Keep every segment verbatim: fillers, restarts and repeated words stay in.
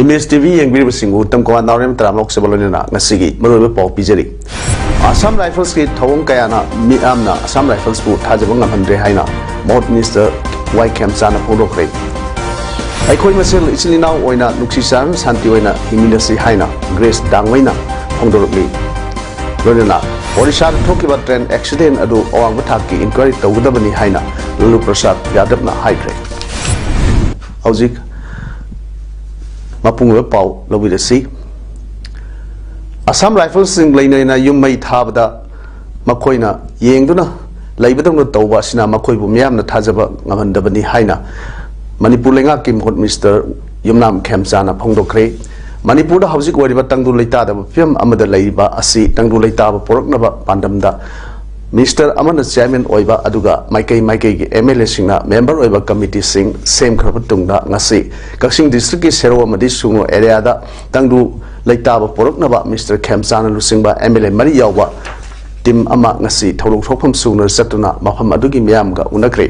Image T V ꯌꯦꯡꯕꯤꯔꯤꯕꯁꯤꯡꯕꯨ ꯇꯝꯀꯣꯋꯥ ꯅꯥꯎꯔꯦꯝ ꯇꯔꯥꯃꯔꯣꯛꯆꯕ ꯂꯣꯏꯅꯅ ꯉꯁꯤꯒꯤ ꯃꯔꯨꯑꯣꯏꯕ ꯄꯥꯎ ꯄꯤꯖꯔꯤ꯫ ꯑꯁꯥꯝ ꯔꯥꯏꯐꯜꯁꯀꯤ ꯊꯧꯑꯣꯡ ꯀꯌꯥꯅ ꯃꯤꯌꯥꯝꯅ ꯑꯁꯥꯝ ꯔꯥꯏꯐꯜꯁꯄꯨ ꯊꯥꯖꯕ ꯉꯝꯍꯟꯗ꯭ꯔꯦ ꯍꯥꯏꯅ ꯃꯍꯨꯠ ꯃꯤꯅꯤꯁꯇꯔ ꯋꯥꯏ ꯈꯦꯝꯆꯥꯅ ꯐꯣꯡꯗꯣꯛꯈ꯭ꯔꯦ꯫ ꯑꯩꯈꯣꯏ ꯃꯁꯦꯜ ꯏꯆꯤꯜ ꯏꯅꯥꯎ ꯑꯣꯏꯅ ꯅꯨꯡꯁꯤ ꯆꯥꯟꯅꯅ ꯁꯥꯟꯇꯤ ꯑꯣꯏꯅ ꯍꯤꯡꯃꯤꯟꯅꯁꯤ ꯍꯥꯏꯅ ꯒ꯭ꯔꯦꯁ ꯗꯥꯡꯃꯩꯅ ꯐꯣꯡꯗꯣꯔꯛꯂꯤ꯫ ꯂꯣꯏꯅꯅ ꯑꯣꯔꯤꯁꯥꯗ ꯊꯣꯛꯈꯤꯕ ꯇ꯭ꯔꯦꯟ ꯑꯦꯛꯁꯤꯗꯦꯟ ꯑꯗꯨ ꯑꯋꯥꯡꯕ ꯊꯥꯛꯀꯤ ꯏꯟꯀ꯭ꯋꯥꯏꯔꯤ ꯇꯧꯒꯗꯕꯅꯤ ꯍꯥꯏꯅ ꯂꯥꯂꯨ ꯄ꯭ꯔꯁꯥꯗ ꯌꯥꯗꯕꯅ ꯍꯥꯏꯈ꯭ꯔꯦ꯫ ꯍꯧꯖꯤꯛ ꯃꯄꯨꯡ ꯑꯣꯏꯕ ꯄꯥꯎ ꯂꯧꯕꯤꯔꯁꯤ꯫ ꯑꯁꯥꯝ ꯔꯥꯏꯐꯜꯁꯤꯡ ꯂꯩꯅꯩꯅ ꯌꯨꯝ ꯃꯩ ꯊꯥꯕꯗ ꯃꯈꯣꯏꯅ ꯌꯦꯡꯗꯨꯅ ꯂꯩꯕꯗꯧꯅ ꯇꯧꯕ ꯑꯁꯤꯅ ꯃꯈꯣꯏꯕꯨ ꯃꯤꯌꯥꯝꯅ ꯊꯥꯖꯕ ꯉꯝꯍꯟꯗꯕꯅꯤ ꯍꯥꯏꯅ ꯃꯅꯤꯄꯨꯔ ꯂꯩꯉꯥꯛꯀꯤ ꯃꯍꯨꯠ ꯃꯤꯅꯤꯁꯇꯔ ꯌꯨꯝꯅꯥꯝ ꯈꯦꯝꯆꯥꯅ ꯐꯣꯡꯗꯣꯛꯈ꯭ꯔꯦ꯫ ꯃꯅꯤꯄꯨꯔꯗ ꯍꯧꯖꯤꯛ ꯑꯣꯏꯔꯤꯕ ꯇꯪꯗꯨ ꯂꯩꯇꯥꯗꯕ ꯐꯤꯕꯝ ꯑꯃꯗ ꯂꯩꯔꯤꯕ ꯑꯁꯤ ꯇꯪꯗꯨ ꯂꯩꯇꯥꯕ ꯄꯣꯔꯛꯅꯕ ꯄꯥꯟꯗꯝꯗ ꯃꯤꯅꯤꯁꯇꯔ ꯑꯃꯅ ꯆꯤꯌꯥꯔꯃꯦꯟ ꯑꯣꯏꯕ ꯑꯗꯨꯒ ꯃꯥꯏꯀꯩ ꯃꯥꯏꯀꯩꯒꯤ ꯑꯦꯝ ꯑꯦꯜ ꯑꯦꯁꯤꯡꯅ ꯃꯦꯝꯕꯔ ꯑꯣꯏꯕ ꯀꯃꯤꯇꯤꯁꯤꯡ ꯁꯦꯝꯈ꯭ꯔꯕ ꯇꯨꯡꯗ ꯉꯁꯤ ꯀꯛꯆꯤꯡ ꯗꯤꯁꯇ꯭ꯔꯤꯛꯀꯤ ꯁꯦꯔꯧ ꯑꯃꯗꯤ ꯁꯨꯡꯅꯨ ꯑꯦꯔꯤꯌꯥꯗ ꯇꯪꯗꯨ ꯂꯩꯇꯥꯕ ꯄꯣꯔꯛꯅꯕ ꯃꯤꯅꯤꯁꯇꯔ ꯈꯦꯝꯆꯥꯅ ꯂꯨꯆꯤꯡꯕ ꯑꯦꯝ ꯑꯦꯜ ꯑꯦ ꯃꯔꯤ ꯌꯥꯎꯕ ꯇꯤꯝ ꯑꯃ ꯉꯁꯤ ꯊꯧꯗꯣꯛ ꯊꯣꯛꯐꯝ ꯁꯨꯡꯅꯨꯗ ꯆꯠꯇꯨꯅ ꯃꯐꯝ ꯑꯗꯨꯒꯤ ꯃꯤꯌꯥꯝꯒ ꯎꯅꯈ꯭ꯔꯦ꯫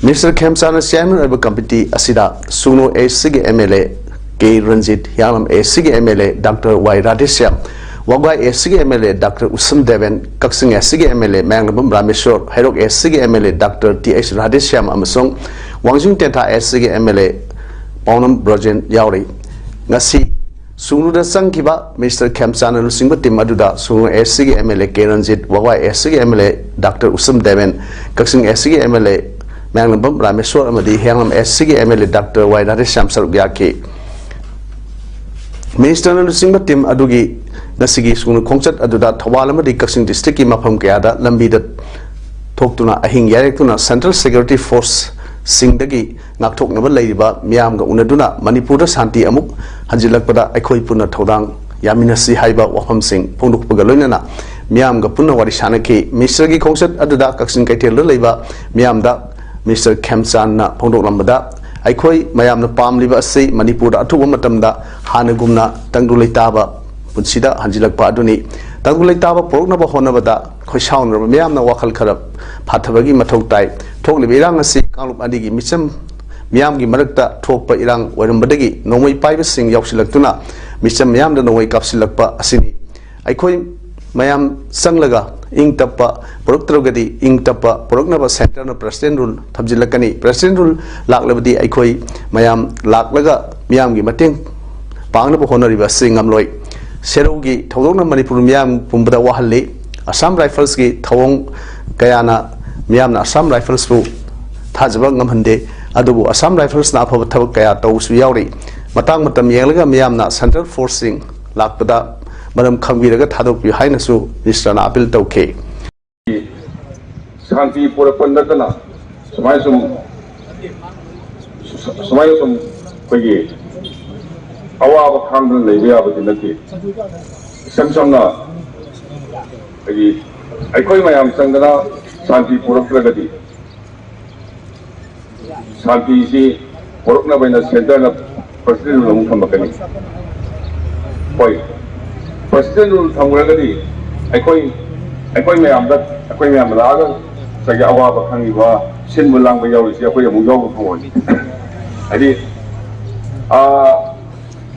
ꯃꯤꯅꯤꯁꯇꯔ ꯈꯦꯝꯆꯥꯅ ꯆꯤꯌꯥꯔꯃꯦꯟ ꯑꯣꯏꯕ ꯀꯃꯤꯇꯤ ꯑꯁꯤꯗ ꯁꯨꯡꯅꯨ ꯑꯦ ꯁꯤꯒꯤ M L A K Ranjit, Heiyanglam A ꯁꯤꯒꯤ M L A doctor Y Radheshyam, Wabgai A ꯁꯤꯒꯤ M L A doctor Usham Deben, Kakching A ꯁꯤꯒꯤ M L A Mayanglambam Rameshwar, Heirok A ꯁꯤꯒꯤ M L A doctor T H Radheshyam ꯑꯃꯁꯨꯡ ꯋꯥꯡꯖꯤꯡ ꯇꯦꯟꯊꯥ ꯑꯦ ꯁꯤꯒꯤ ꯑꯦꯝ ꯑꯦꯜ ꯑꯦ ꯄꯥꯎꯅꯝ ꯕ꯭ꯔꯣꯖꯦꯟ ꯌꯥꯎꯔꯤ꯫ ꯉꯁꯤ ꯁꯨꯡꯅꯨꯗ ꯆꯪꯈꯤꯕ ꯃꯤꯅꯤꯁꯇꯔ ꯈꯦꯝꯆꯥꯅ ꯂꯨꯆꯤꯡꯕ ꯇꯤꯝ ꯑꯗꯨꯗ ꯁꯨꯡꯅꯨ ꯑꯦ ꯁꯤꯒꯤ M L A K Ranjit, Wabgai A ꯁꯤꯒꯤ M L A doctor Usham Deben, Kakching A ꯁꯤꯒꯤ M L A Mayanglambam Rameshwor ꯑꯃꯗꯤ ꯍꯤꯌꯥꯡꯂꯝ ꯑꯦ ꯁꯤꯒꯤ M L A doctor Y Radheshyam ꯁꯔꯨꯛ ꯌꯥꯈꯤ꯫ ꯃꯤꯅꯤꯁꯇꯔꯅ ꯂꯨꯆꯤꯡꯕ ꯇꯤꯝ ꯑꯗꯨꯒꯤ ꯉꯁꯤꯒꯤ ꯁꯨꯡꯅꯨ ꯈꯣꯡꯆꯠ ꯑꯗꯨꯗ ꯊꯧꯕꯥꯜ ꯑꯃꯗꯤ ꯀꯛꯆꯤꯡ ꯗꯤꯁꯇ꯭ꯔꯤꯛꯀꯤ ꯃꯐꯝ ꯀꯌꯥꯗ ꯂꯝꯕꯤꯗ ꯊꯣꯛꯇꯨꯅ ꯑꯍꯤꯡ ꯌꯥꯏꯔꯛꯇꯨꯅ ꯁꯦꯟꯇ꯭ꯔꯦꯜ ꯁꯦꯀ꯭ꯌꯨꯔꯤꯇꯤ ꯐꯣꯔꯁ ꯁꯤꯡꯗꯒꯤ ꯉꯥꯛꯊꯣꯛꯅꯕ ꯂꯩꯔꯤꯕ ꯃꯤꯌꯥꯝꯒ ꯎꯅꯗꯨꯅ ꯃꯅꯤꯄꯨꯔꯗ ꯁꯥꯟꯇꯤ ꯑꯃꯨꯛ ꯍꯟꯖꯤꯜꯂꯛꯄꯗ ꯑꯩꯈꯣꯏ ꯄꯨꯟꯅ ꯊꯧꯗꯥꯡ ꯌꯥꯃꯤꯟꯅꯁꯤ ꯍꯥꯏꯕ ꯋꯥꯐꯝꯁꯤꯡ ꯐꯣꯡꯗꯣꯛꯄꯒ ꯂꯣꯏꯅꯅ ꯃꯤꯌꯥꯝꯒ ꯄꯨꯟꯅ ꯋꯥꯔꯤ ꯁꯥꯟꯅꯈꯤ꯫ ꯃꯤꯅꯤꯁꯇꯔꯒꯤ ꯈꯣꯡꯆꯠ ꯑꯗꯨꯗ ꯀꯛꯆꯤꯡ ꯀꯩꯊꯦꯜꯗ ꯂꯩꯕ ꯃꯤꯌꯥꯝꯗ ꯃꯤꯅꯤꯁꯇꯔ ꯈꯦꯝꯆꯥꯟꯅ ꯐꯣꯡꯗꯣꯛꯂꯝꯕꯗ, ꯑꯩꯈꯣꯏ ꯃꯌꯥꯝꯅ ꯄꯥꯝꯂꯤꯕ ꯑꯁꯤ ꯃꯅꯤꯄꯨꯔꯗ ꯑꯊꯨꯕ ꯃꯇꯝꯗ ꯍꯥꯟꯅꯒꯨꯝꯅ ꯇꯪꯗꯨ ꯂꯩꯇꯥꯕ ꯄꯨꯟꯁꯤꯗ ꯍꯟꯖꯤꯜꯂꯛꯄ ꯑꯗꯨꯅꯤ꯫ ꯇꯪꯗꯨ ꯂꯩꯇꯥꯕ ꯄꯨꯔꯛꯅꯕ ꯍꯣꯠꯅꯕꯗ ꯈꯣꯏꯁꯥꯎꯅꯔꯕ ꯃꯤꯌꯥꯝꯅ ꯋꯥꯈꯜ ꯈꯔ ꯐꯥꯊꯕꯒꯤ ꯃꯊꯧ ꯇꯥꯏ꯫ ꯊꯣꯛꯂꯤꯕ ꯏꯔꯥꯡ ꯑꯁꯤ ꯀꯥꯡꯂꯨꯞ ꯑꯅꯤꯒꯤ ꯃꯤꯆꯝ ꯃꯤꯌꯥꯝꯒꯤ ꯃꯔꯛꯇ ꯊꯣꯛꯄ ꯏꯔꯥꯡ ꯑꯣꯏꯔꯝꯕꯗꯒꯤ ꯅꯣꯡꯃꯩ ꯄꯥꯏꯕꯁꯤꯡ ꯌꯥꯎꯁꯤꯜꯂꯛꯇꯨꯅ ꯃꯤꯆꯝ ꯃꯤꯌꯥꯝꯗ ꯅꯣꯡꯃꯩ ꯀꯥꯞꯁꯤꯜꯂꯛꯄ ꯑꯁꯤꯅꯤ꯫ ꯑꯩꯈꯣꯏ ꯃꯌꯥꯝ ꯆꯪꯂꯒ ꯏꯪ ꯇꯞꯄ ꯄꯨꯔꯛꯇ꯭ꯔꯒꯗꯤ, ꯏꯪ ꯇꯞꯄ ꯄꯨꯔꯛꯅꯕ ꯁꯦꯟꯇꯔꯅ ꯄ꯭ꯔꯁꯤꯗꯦꯟ ꯔꯨꯜ ꯊꯝꯖꯤꯜꯂꯛꯀꯅꯤ꯫ ꯄ꯭ꯔꯁꯤꯗꯦꯟ ꯔꯨꯜ ꯂꯥꯛꯂꯕꯗꯤ ꯑꯩꯈꯣꯏ ꯃꯌꯥꯝ ꯂꯥꯛꯂꯒ ꯃꯤꯌꯥꯝꯒꯤ ꯃꯇꯦꯡ ꯄꯥꯡꯅꯕ ꯍꯣꯠꯅꯔꯤꯕ ꯑꯁꯤ ꯉꯝꯂꯣꯏ꯫ ꯁꯦꯔꯧꯒꯤ ꯊꯧꯗꯣꯛꯅ ꯃꯅꯤꯄꯨꯔ ꯃꯤꯌꯥꯝ ꯄꯨꯝꯕꯗ ꯋꯥꯍꯜꯂꯤ꯫ ꯑꯁꯥꯝ ꯔꯥꯏꯐꯜꯁꯀꯤ ꯊꯧꯑꯣꯡ ꯀꯌꯥꯅ ꯃꯤꯌꯥꯝꯅ ꯑꯁꯥꯝ ꯔꯥꯏꯐꯜꯁꯄꯨ ꯊꯥꯖꯕ ꯉꯝꯍꯟꯗꯦ꯫ ꯑꯗꯨꯕꯨ ꯑꯁꯥꯝ ꯔꯥꯏꯐꯜꯁꯅ ꯑꯐꯕ ꯊꯕꯛ ꯀꯌꯥ ꯇꯧꯕꯁꯨ ꯌꯥꯎꯔꯤ꯫ ꯃꯇꯥꯡ ꯃꯇꯝ ꯌꯦꯡꯂꯒ ꯃꯤꯌꯥꯝꯅ ꯁꯦꯟꯇ꯭ꯔꯦꯜ ꯐꯣꯔꯁꯁꯤꯡ ꯂꯥꯛꯄꯗ ꯃꯔꯝ ꯈꯪꯕꯤꯔꯒ ꯊꯥꯗꯣꯛꯄꯤꯌꯨ ꯍꯥꯏꯅꯁꯨ ꯃꯤꯅꯤꯁꯇꯔꯅ ꯑꯥꯄꯤꯜ ꯇꯧꯈꯤ꯫ ꯁꯥꯟꯇꯤ ꯄꯨꯔꯛꯄ ꯅꯠꯇꯅ ꯁꯨꯃꯥꯏꯅ ꯁꯨꯝ, ꯁꯨꯃꯥꯏꯅ ꯁꯨꯝ ꯑꯩꯈꯣꯏꯒꯤ ꯑꯋꯥꯕ ꯈꯥꯡꯗꯨꯅ ꯂꯩꯕ ꯌꯥꯕꯗꯤ ꯅꯠꯇꯦ꯫ ꯏꯁꯝ ꯁꯝꯅ ꯑꯩꯈꯣꯏꯒꯤ, ꯑꯩꯈꯣꯏ ꯃꯌꯥꯝ ꯆꯪꯗꯅ ꯁꯥꯟꯇꯤ ꯄꯨꯔꯛꯇ꯭ꯔꯒꯗꯤ, ꯁꯥꯟꯇꯤꯁꯤ ꯄꯨꯔꯛꯅꯕ ꯍꯥꯏꯅ ꯁꯦꯟꯇꯔꯅ ꯄ꯭ꯔꯁꯤꯗꯦꯟ ꯔꯨꯜ ꯑꯃꯨꯛ ꯊꯝꯃꯛꯀꯅꯤ꯫ ꯍꯣꯏ, ꯄ꯭ꯔꯁꯤꯗꯦꯟ ꯔꯨꯜ ꯊꯝꯈ꯭ꯔꯒꯗꯤ ꯑꯩꯈꯣꯏ, ꯑꯩꯈꯣꯏ ꯃꯌꯥꯝꯗ, ꯑꯩꯈꯣꯏ ꯃꯌꯥꯝꯗ ꯂꯥꯛꯑꯒ ꯉꯁꯥꯏꯒꯤ ꯑꯋꯥꯕ ꯈꯪꯉꯤꯕ, ꯁꯤꯟꯕ ꯂꯥꯡꯕ ꯌꯥꯎꯔꯤꯁꯦ ꯑꯩꯈꯣꯏ ꯑꯃꯨꯛ ꯌꯥꯎꯕ ꯐꯪꯉꯣꯏ꯫ ꯍꯥꯏꯗꯤ, ꯑꯥ,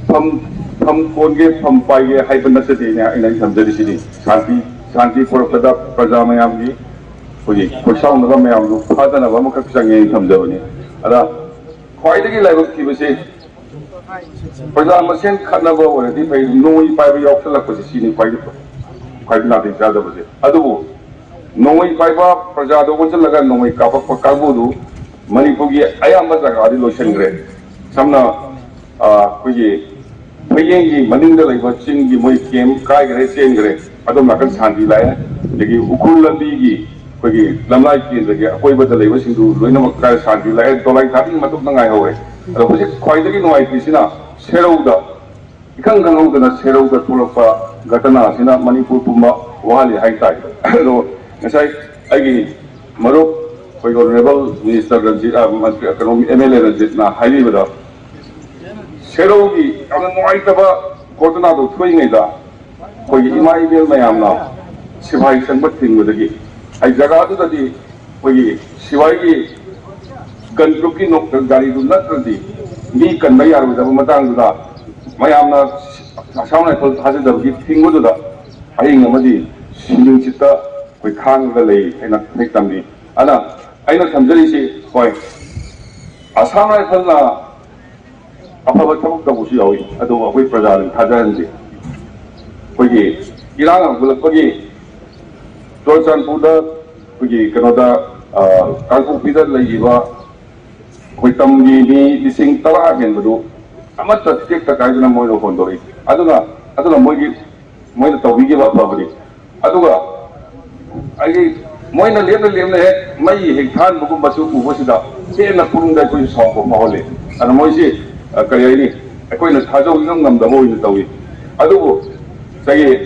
ꯐꯝ, ꯐꯝ ꯀꯣꯟꯒꯦ, ꯐꯝ ꯄꯥꯏꯒꯦ ꯍꯥꯏꯕ ꯅꯠꯆꯗꯦꯅꯦ ꯑꯩꯅ ꯊꯝꯖꯔꯤꯁꯤꯗꯤ꯫ ꯁꯥꯟꯇꯤ, ꯁꯥꯟꯇꯤ ꯄꯨꯔꯛꯄꯗ ꯄ꯭ꯔꯖꯥ ꯃꯌꯥꯝꯒꯤ ꯑꯩꯈꯣꯏꯒꯤ ꯈꯣꯏꯁꯥꯎꯅꯕ ꯃꯌꯥꯝꯗꯨ ꯐꯥꯗꯅꯕ ꯑꯃꯈꯛ ꯆꯪꯉꯦꯅ ꯊꯝꯖꯕꯅꯤ꯫ ꯑꯗ ꯈ꯭ꯋꯥꯏꯗꯒꯤ ꯂꯥꯏꯕꯛ ꯊꯤꯕꯁꯤ ꯄ꯭ꯔꯖꯥ ꯃꯁꯦꯟ ꯈꯠꯅꯕ ꯑꯣꯏꯔꯗꯤ ꯐꯩ, ꯅꯣꯡꯃꯩ ꯄꯥꯏꯕ ꯌꯥꯎꯁꯜꯂꯛꯄꯁꯤ ꯁꯤꯅꯤ ꯈ꯭ꯋꯥꯏꯗꯒꯤ, ꯈ꯭ꯋꯥꯏꯗꯒꯤ ꯅꯥꯇꯩ ꯆꯥꯗꯕꯁꯦ꯫ ꯑꯗꯨꯕꯨ ꯅꯣꯡꯃꯩ ꯄꯥꯏꯕ ꯄ꯭ꯔꯖꯥꯗ ꯑꯣꯟꯁꯤꯜꯂꯒ ꯅꯣꯡꯃꯩ ꯀꯥꯞꯄꯛꯄ ꯀꯥꯡꯕꯨꯗꯨ ꯃꯅꯤꯄꯨꯔꯒꯤ ꯑꯌꯥꯝꯕ ꯖꯒꯥꯗꯤ ꯂꯣꯏꯁꯤꯟꯈ꯭ꯔꯦ꯫ ꯁꯝꯅ, ꯑ, ꯑꯩꯈꯣꯏꯒꯤ ꯐꯌꯦꯡꯒꯤ ꯃꯅꯤꯡꯗ ꯂꯩꯕ ꯆꯤꯡꯒꯤ ꯃꯣꯏ ꯀꯦꯝ ꯀꯥꯏꯈ꯭ꯔꯦ, ꯆꯦꯟꯈ꯭ꯔꯦ꯫ ꯑꯗꯣꯝ ꯅꯥꯀꯟ ꯁꯥꯟꯇꯤ ꯂꯥꯛꯑꯦ꯫ ꯑꯗꯒꯤ ꯎꯈ꯭ꯔꯨꯜ ꯂꯝꯕꯤꯒꯤ ꯑꯩꯈꯣꯏꯒꯤ ꯂꯝꯂꯥꯏ ꯀꯦꯟꯗ꯭ꯔꯒꯤ ꯑꯀꯣꯏꯕꯗ ꯂꯩꯕꯁꯤꯡꯗꯨ ꯂꯣꯏꯅꯃꯛ ꯀꯥꯏ ꯁꯥꯟꯇꯤ ꯂꯥꯛꯑꯦ, ꯗꯣꯂꯥꯏ ꯊꯥꯕꯒꯤ ꯃꯇꯨꯡꯗ ꯉꯥꯏꯍꯧꯔꯦ꯫ ꯑꯗꯣ ꯍꯧꯖꯤꯛ ꯈ꯭ꯋꯥꯏꯗꯒꯤ ꯅꯨꯡꯉꯥꯏꯇ꯭ꯔꯤꯁꯤꯅ ꯁꯦꯔꯧꯗ, ꯏꯈꯪ ꯈꯪꯍꯧꯗꯅ ꯁꯦꯔꯧꯗ ꯊꯣꯛꯂꯛꯄ ꯘꯇꯅꯥ ꯑꯁꯤꯅ ꯃꯅꯤꯄꯨꯔ ꯄꯨꯝꯕ ꯋꯥꯍꯜꯂꯤ ꯍꯥꯏꯇꯥꯔꯦ꯫ ꯑꯗꯣ ꯉꯁꯥꯏ ꯑꯩꯒꯤ ꯃꯔꯨꯞ ꯑꯩꯈꯣꯏ ꯑꯣꯅꯔꯦꯕꯜ ꯃꯤꯅꯤꯁꯇꯔ ꯔꯟꯖꯤꯠ, ꯑ, ꯃꯟꯇ꯭ꯔꯤ, ꯀꯩꯅꯣ, ꯑꯦꯝ ꯑꯦꯜ ꯑꯦ ꯔꯟꯖꯤꯠꯅ ꯍꯥꯏꯕꯤꯕꯗ, ꯁꯦꯔꯧꯒꯤ ꯌꯥꯝꯅ ꯅꯨꯡꯉꯥꯏꯇꯕ ꯘꯇꯅꯥꯗꯨ ꯊꯣꯛꯏꯉꯩꯗ ꯑꯩꯈꯣꯏꯒꯤ ꯏꯃꯥ ꯏꯕꯦꯜ ꯃꯌꯥꯝꯅ ꯁꯤꯐꯥꯏ ꯆꯪꯕ ꯊꯤꯡꯕꯗꯒꯤ ꯑꯩ ꯖꯒꯥꯗꯨꯗꯗꯤ ꯑꯩꯈꯣꯏꯒꯤ ꯁꯤꯐꯥꯏꯒꯤ ꯒꯟ ꯒ꯭ꯔꯨꯞꯀꯤ ꯅꯣꯛ-, ꯒꯥꯔꯤꯗꯨ ꯅꯠꯇ꯭ꯔꯗꯤ ꯃꯤ ꯀꯟꯕ ꯌꯥꯔꯣꯏꯗꯕ ꯃꯇꯥꯡꯗꯨꯗ ꯃꯌꯥꯝꯅ ꯑꯁꯥꯝ ꯔꯥꯏꯐꯜ ꯊꯥꯖꯗꯕꯒꯤ ꯊꯤꯡꯕꯗꯨꯗ ꯑꯍꯤꯡ ꯑꯃꯗꯤ ꯁꯤꯅꯤꯡ ꯆꯤꯠꯇ ꯑꯩꯈꯣꯏ ꯈꯥꯡꯉꯒ ꯂꯩ ꯍꯥꯏꯅ ꯑꯩ ꯇꯝꯃꯤ꯫ ꯑꯗꯨꯅ ꯑꯩꯅ ꯊꯝꯖꯔꯤꯁꯤ, ꯍꯣꯏ, ꯑꯁꯥꯝ ꯔꯥꯏꯐꯜꯅ ꯑꯐꯕ ꯊꯕꯛ ꯇꯧꯕꯁꯨ ꯌꯥꯎꯏ, ꯑꯗꯨꯕꯨ ꯑꯩꯈꯣꯏ ꯄ꯭ꯔꯖꯥꯗ ꯊꯥꯖꯍꯟꯁꯤ꯫ ꯑꯩꯈꯣꯏꯒꯤ ꯏꯔꯥꯡ ꯍꯧꯒꯠꯂꯛꯄꯒꯤ ꯆꯨꯔꯆꯥꯟꯄꯨꯔꯗ ꯑꯩꯈꯣꯏꯒꯤ ꯀꯩꯅꯣꯗ, ꯑ, ꯀꯥꯡꯄꯣꯛꯄꯤꯗ ꯂꯩꯔꯤꯕ ꯑꯩꯈꯣꯏ ꯇꯝꯒꯤ ꯃꯤ ꯂꯤꯁꯤꯡ ꯇꯔꯥ ꯍꯦꯟꯕꯗꯨ ꯑꯃꯠꯇ ꯇꯦꯛꯇ ꯀꯥꯏꯗꯅ ꯃꯣꯏꯅ ꯍꯣꯟꯗꯣꯔꯛꯏ꯫ ꯑꯗꯨꯅ, ꯑꯗꯨꯅ ꯃꯣꯏꯒꯤ, ꯃꯣꯏꯅ ꯇꯧꯕꯤꯈꯤꯕ ꯑꯐꯕꯅꯤ꯫ ꯑꯗꯨꯒ ꯑꯩꯒꯤ ꯃꯣꯏꯅ ꯂꯦꯞꯅ ꯂꯦꯞꯅ ꯍꯦꯛ ꯃꯩ ꯍꯦꯛ ꯊꯥꯟꯕꯒꯨꯝꯕꯁꯨ ꯎꯕꯁꯤꯗ ꯍꯦꯟꯅ ꯄꯨꯛꯅꯤꯡꯗ ꯑꯩꯈꯣꯏꯁꯨ ꯁꯥꯎꯕ ꯐꯥꯎꯍꯜꯂꯤ꯫ ꯑꯗꯨꯅ ꯃꯣꯏꯁꯤ, ꯑ, ꯀꯔꯤ ꯍꯥꯏꯅꯤ, ꯑꯩꯈꯣꯏꯅ ꯊꯥꯖꯧ ꯏꯉꯝ ꯉꯝꯗꯕ ꯑꯣꯏꯅ ꯇꯧꯏ꯫ ꯑꯗꯨꯕꯨ ꯉꯁꯥꯏꯒꯤ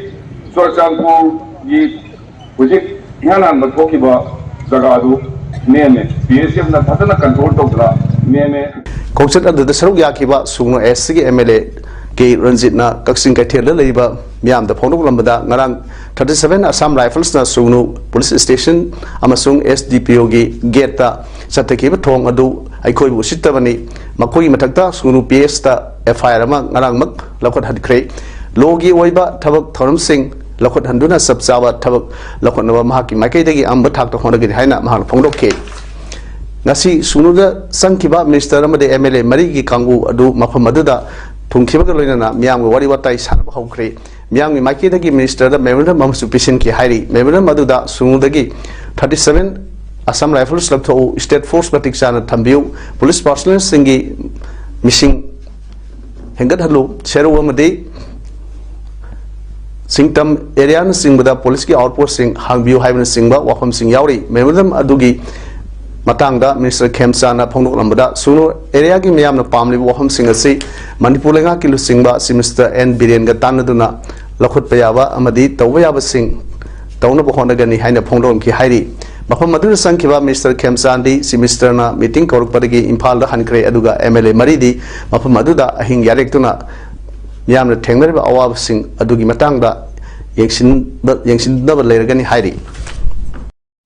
ꯆꯨꯔꯆꯥꯟꯄꯨꯔꯒꯤ ꯍꯧꯖꯤꯛ ꯏꯍꯥꯟ ꯍꯥꯟꯕ ꯊꯣꯛꯈꯤꯕ ꯖꯒꯥꯗꯨ ꯅꯦꯝꯃꯦ, ꯕꯤ ꯑꯦꯁ ꯑꯦꯐꯅ ꯐꯖꯅ ꯀꯟꯇ꯭ꯔꯣꯜ ꯇꯧꯗꯅ ꯅꯦꯝꯃꯦ꯫ ꯈꯣꯡꯆꯠ ꯑꯗꯨꯗ ꯁꯔꯨꯛ ꯌꯥꯈꯤꯕ ꯁꯨꯒꯅꯨ ꯑꯦꯁ ꯁꯤꯒꯤ ꯑꯦꯝ ꯑꯦꯜ ꯑꯦ ꯀꯦ ꯔꯟꯖꯤꯠꯅ ꯀꯛꯆꯤꯡ ꯀꯩꯊꯦꯜꯗ ꯂꯩꯔꯤꯕ ꯃꯤꯌꯥꯝꯗ ꯐꯣꯡꯗꯣꯛꯂꯝꯕꯗ, ꯉꯔꯥꯡ ꯊꯥꯔꯇꯤ ꯁꯚꯦꯟ ꯑꯁꯥꯝ ꯔꯥꯏꯐꯜꯁꯅ ꯁꯨꯒꯅꯨ ꯄꯨꯂꯤꯁ ꯁ꯭ꯇꯦꯁꯟ ꯑꯃꯁꯨꯡ ꯑꯦꯁ ꯗꯤ ꯄꯤ ꯑꯣꯒꯤ ꯒꯦꯠꯇ ꯆꯠꯊꯈꯤꯕ ꯊꯣꯡ ꯑꯗꯨ ꯑꯩꯈꯣꯏꯕꯨ ꯎꯁꯤꯠꯇꯕꯅꯤ, ꯃꯈꯣꯏꯒꯤ ꯃꯊꯛꯇ ꯁꯨꯒꯅꯨ ꯄꯤ ꯑꯦꯁꯇ ꯑꯦꯐ ꯑꯥꯏ ꯑꯥꯔ ꯑꯃ ꯉꯔꯥꯡꯃꯛ ꯂꯧꯈꯠꯍꯟꯈ꯭ꯔꯦ꯫ ꯂꯣꯒꯤ ꯑꯣꯏꯕ ꯊꯕꯛ ꯊꯧꯔꯝꯁꯤꯡ ꯂꯧꯈꯠꯍꯟꯗꯨꯅ ꯆꯞ ꯆꯥꯕ ꯊꯕꯛ ꯂꯧꯈꯠꯅꯕ ꯃꯍꯥꯛꯀꯤ ꯃꯥꯏꯀꯩꯗꯒꯤ ꯑꯉꯝꯕ ꯊꯥꯛꯇ ꯍꯣꯠꯅꯒꯅꯤ ꯍꯥꯏꯅ ꯃꯍꯥꯛꯅ ꯐꯣꯡꯗꯣꯛꯈꯤ꯫ ꯉꯁꯤ ꯁꯨꯒꯅꯨꯗ ꯆꯪꯈꯤꯕ ꯃꯤꯅꯤꯁꯇꯔ ꯑꯃꯗꯤ ꯑꯦꯝ ꯑꯦꯜ ꯑꯦ ꯃꯔꯤꯒꯤ ꯀꯥꯡꯕꯨ ꯑꯗꯨ ꯃꯐꯝ ꯑꯗꯨꯗ ꯊꯨꯡꯈꯤꯕꯒ ꯂꯣꯏꯅꯅ ꯃꯤꯌꯥꯝꯒ ꯋꯥꯔꯤ ꯋꯥꯇꯥꯏ ꯁꯥꯟꯅꯕ ꯍꯧꯈ꯭ꯔꯦ꯫ ꯃꯤꯌꯥꯝꯒꯤ ꯃꯥꯏꯀꯩꯗꯒꯤ ꯃꯤꯅꯤꯁꯇꯔꯗ ꯃꯦꯃꯣꯔꯦꯟꯗꯝ ꯑꯃꯁꯨ ꯄꯤꯁꯤꯟꯈꯤ ꯍꯥꯏꯔꯤ꯫ ꯃꯦꯃꯣꯔꯦꯟꯗꯝ ꯑꯗꯨꯗ ꯁꯨꯒꯅꯨꯗꯒꯤ ꯊꯥꯔꯇꯤ ꯁꯚꯦꯟ ꯑꯁꯥꯝ ꯔꯥꯏꯐꯜꯁ ꯂꯧꯊꯣꯛꯎ, ꯁ꯭ꯇꯦꯠ ꯐꯣꯔꯁ ꯃꯇꯤꯛ ꯆꯥꯅ ꯊꯝꯕꯤꯌꯨ, ꯄꯨꯂꯤꯁ ꯄꯥꯔꯁꯣꯅꯦꯜꯁꯤꯡꯒꯤ ꯃꯤꯁꯤꯡ ꯍꯦꯟꯒꯠꯍꯜꯂꯨ, ꯁꯦꯔꯧ ꯑꯃꯗꯤ ꯁꯤꯡꯇꯝ ꯑꯦꯔꯤꯌꯥꯅꯆꯤꯡꯕꯗ ꯄꯨꯂꯤꯁꯀꯤ ꯑꯥꯎꯠꯄꯣꯁꯁꯤꯡ ꯍꯥꯡꯕꯤꯌꯨ ꯍꯥꯏꯕꯅꯆꯤꯡꯕ ꯋꯥꯐꯝꯁꯤꯡ ꯌꯥꯎꯔꯤ꯫ ꯃꯦꯃꯣꯔꯦꯟꯗꯝ ꯑꯗꯨꯒꯤ ꯃꯇꯥꯡꯗ ꯃꯤꯅꯤꯁꯇꯔ ꯈꯦꯝꯆꯥꯟꯅ ꯐꯣꯡꯗꯣꯛꯂꯝꯕꯗ, ꯁꯨꯒꯅꯨ ꯑꯦꯔꯤꯌꯥꯒꯤ ꯃꯤꯌꯥꯝꯅ ꯄꯥꯝꯂꯤꯕ ꯋꯥꯐꯝꯁꯤꯡ ꯑꯁꯤ ꯃꯅꯤꯄꯨꯔ ꯂꯩꯉꯥꯛꯀꯤ ꯂꯨꯆꯤꯡꯕ ꯆꯤꯐ ꯃꯤꯅꯤꯁꯇꯔ ꯑꯦꯟ ꯕꯤꯔꯦꯟꯒ ꯇꯥꯟꯅꯗꯨꯅ ꯂꯧꯈꯠꯄ ꯌꯥꯕ ꯑꯃꯗꯤ ꯇꯧꯕ ꯌꯥꯕꯁꯤꯡ ꯇꯧꯅꯕ ꯍꯣꯠꯅꯒꯅꯤ ꯍꯥꯏꯅ ꯐꯣꯡꯗꯣꯛꯂꯝꯈꯤ ꯍꯥꯏꯔꯤ꯫ ꯃꯐꯝ ꯑꯗꯨꯗ ꯆꯪꯈꯤꯕ ꯃꯤꯅꯤꯁꯇꯔ ꯈꯦꯝꯆꯥꯟꯗꯤ ꯆꯤꯐ ꯃꯤꯅꯤꯁꯇꯔꯅ ꯃꯤꯇꯤꯡ ꯀꯧꯔꯛꯄꯗꯒꯤ ꯏꯝꯐꯥꯜꯗ ꯍꯟꯈ꯭ꯔꯦ, ꯑꯗꯨꯒ ꯑꯦꯝ ꯑꯦꯜ ꯑꯦ ꯃꯔꯤꯗꯤ ꯃꯐꯝ ꯑꯗꯨꯗ ꯑꯍꯤꯡ ꯌꯥꯔꯦꯛꯇꯨꯅ ꯃꯤꯌꯥꯝꯅ ꯊꯦꯡꯅꯔꯤꯕ ꯑꯋꯥꯕꯁꯤꯡ ꯑꯗꯨꯒꯤ ꯃꯇꯥꯡꯗ ꯌꯦꯡꯁꯤꯟꯕ, ꯌꯦꯡꯁꯤꯟꯅꯕ ꯂꯩꯔꯒꯅꯤ ꯍꯥꯏꯔꯤ꯫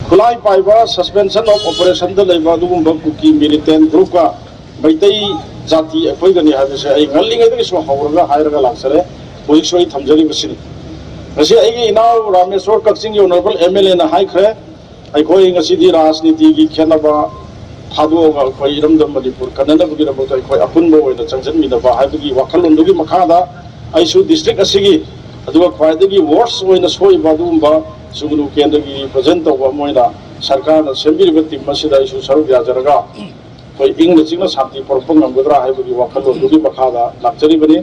ꯈꯨꯠꯂꯥꯏ ꯄꯥꯏꯕ suspension of operationꯗ ꯂꯩꯕ ꯑꯗꯨꯒꯨꯝꯕ ꯀꯨꯀꯤ militant groupꯀ ꯃꯩꯇꯩ ꯖꯥꯇꯤ ꯑꯩꯈꯣꯏꯒꯅꯤ ꯍꯥꯏꯕꯁꯦ ꯑꯩ ꯉꯜꯂꯤꯉꯩꯗꯒꯤꯁꯨ ꯍꯧꯔꯒ ꯍꯥꯏꯔꯒ ꯂꯥꯛꯆꯔꯦ꯫ ꯍꯧꯖꯤꯛꯁꯨ ꯑꯩ ꯊꯝꯖꯔꯤꯕꯁꯤꯅꯤ꯫ ꯉꯁꯤ ꯑꯩꯒꯤ ꯏꯅꯥꯎ ꯔꯥꯃꯦꯁꯣꯔ ꯀꯛꯆꯤꯡꯒꯤ honourable MLAꯅ ꯍꯥꯏꯈ꯭ꯔꯦ, ꯑꯩꯈꯣꯏ ꯉꯁꯤꯗꯤ ꯔꯥꯖꯅꯤꯇꯤꯒꯤ ꯈꯦꯠꯅꯕ ꯊꯥꯗꯣꯛꯑꯒ ꯑꯩꯈꯣꯏ ꯏꯔꯝꯗꯝ ꯃꯅꯤꯄꯨꯔ ꯀꯟꯅꯅꯕꯒꯤꯗꯃꯛꯇ ꯑꯩꯈꯣꯏ ꯑꯄꯨꯟꯕ ꯑꯣꯏꯅ ꯆꯪꯁꯤꯟꯃꯤꯟꯅꯕ ꯍꯥꯏꯕꯒꯤ ꯋꯥꯈꯜꯂꯣꯟꯗꯨꯒꯤ ꯃꯈꯥꯗ ꯑꯩꯁꯨ district ꯑꯁꯤꯒꯤ ꯑꯗꯨꯒ ꯈ꯭ꯋꯥꯏꯗꯒꯤ worst ꯑꯣꯏꯅ ꯁꯣꯛꯏꯕ ꯑꯗꯨꯒꯨꯝꯕ ꯁꯨꯒꯅꯨ ꯀꯦꯟꯗ꯭ꯔꯒꯤ represent ꯇꯧꯕ ꯑꯃ ꯑꯣꯏꯅ ꯁꯔꯀꯥꯔꯅ ꯁꯦꯝꯕꯤꯔꯤꯕ team ꯑꯁꯤꯗ ꯑꯩꯁꯨ ꯁꯔꯨꯛ ꯌꯥꯖꯔꯒ ꯑꯩꯈꯣꯏ ꯏꯪꯅ ꯆꯤꯛꯅ ꯁꯥꯟꯇꯤ ꯄꯨꯔꯛꯄ ꯉꯝꯒꯗ꯭ꯔꯥ ꯍꯥꯏꯕꯒꯤ ꯋꯥꯈꯜꯂꯣꯟꯗꯨꯒꯤ ꯃꯈꯥꯗ ꯂꯥꯛꯆꯔꯤꯕꯅꯤ꯫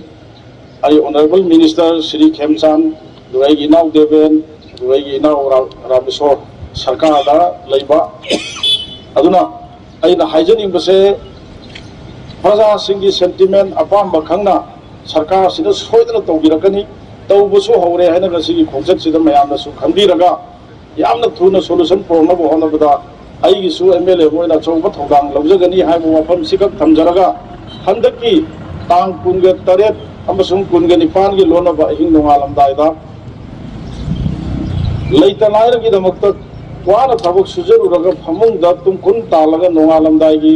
ꯑꯩ honourable minister ꯁ꯭ꯔꯤ ꯈꯦꯝꯆꯥꯟ, ꯑꯗꯨꯒ ꯑꯩꯒꯤ ꯏꯅꯥꯎ ꯗꯦꯕꯦꯟ, ꯑꯗꯨꯒ ꯑꯩꯒꯤ ꯏꯅꯥꯎ ꯔꯥ-, ꯔꯥꯃꯦꯁꯣꯔ, ꯁꯔꯀꯥꯔꯗ ꯂꯩꯕ꯫ ꯑꯗꯨꯅ ꯑꯩꯅ ꯍꯥꯏꯖꯅꯤꯡꯕꯁꯦ, ꯄ꯭ꯔꯖꯥꯁꯤꯡꯒꯤ sentiment ꯑꯄꯥꯝꯕ ꯈꯪꯅ ꯁꯔꯀꯥꯔꯁꯤꯅ ꯁꯣꯏꯗꯅ ꯇꯧꯕꯤꯔꯛꯀꯅꯤ, ꯇꯧꯕꯁꯨ ꯍꯧꯔꯦ ꯍꯥꯏꯅ ꯉꯁꯤꯒꯤ ꯈꯣꯡꯆꯠꯁꯤꯗ ꯃꯌꯥꯝꯅꯁꯨ ꯈꯪꯕꯤꯔꯒ ꯌꯥꯝꯅ ꯊꯨꯅ solution ꯄꯨꯔꯛꯅꯕ ꯍꯣꯠꯅꯕꯗ ꯑꯩꯒꯤꯁꯨ MLA ꯑꯃ ꯑꯣꯏꯅ ꯑꯆꯧꯕ ꯊꯧꯗꯥꯡ ꯂꯧꯖꯒꯅꯤ ꯍꯥꯏꯕ ꯋꯥꯐꯝꯁꯤꯈꯛ ꯊꯝꯖꯔꯒ, ꯍꯟꯗꯛꯀꯤ ꯇꯥꯡ ꯀꯨꯟꯒ ꯇꯔꯦꯠ ꯑꯃꯁꯨꯡ ꯀꯨꯟꯒ ꯅꯤꯄꯥꯟꯒꯤ ꯂꯣꯟꯅꯕ ꯑꯍꯤꯡ ꯅꯣꯡꯉꯥꯜꯂꯝꯗꯥꯏꯗ ꯂꯩꯇ ꯂꯥꯏꯔꯒꯤꯗꯃꯛꯇ ꯋꯥꯅ ꯊꯕꯛ ꯁꯨꯖꯔꯨꯔꯒ ꯐꯃꯨꯡꯗ ꯇꯨꯝꯈꯨꯟ ꯇꯥꯜꯂꯒ ꯅꯣꯡꯉꯥꯜꯂꯝꯗꯥꯏꯒꯤ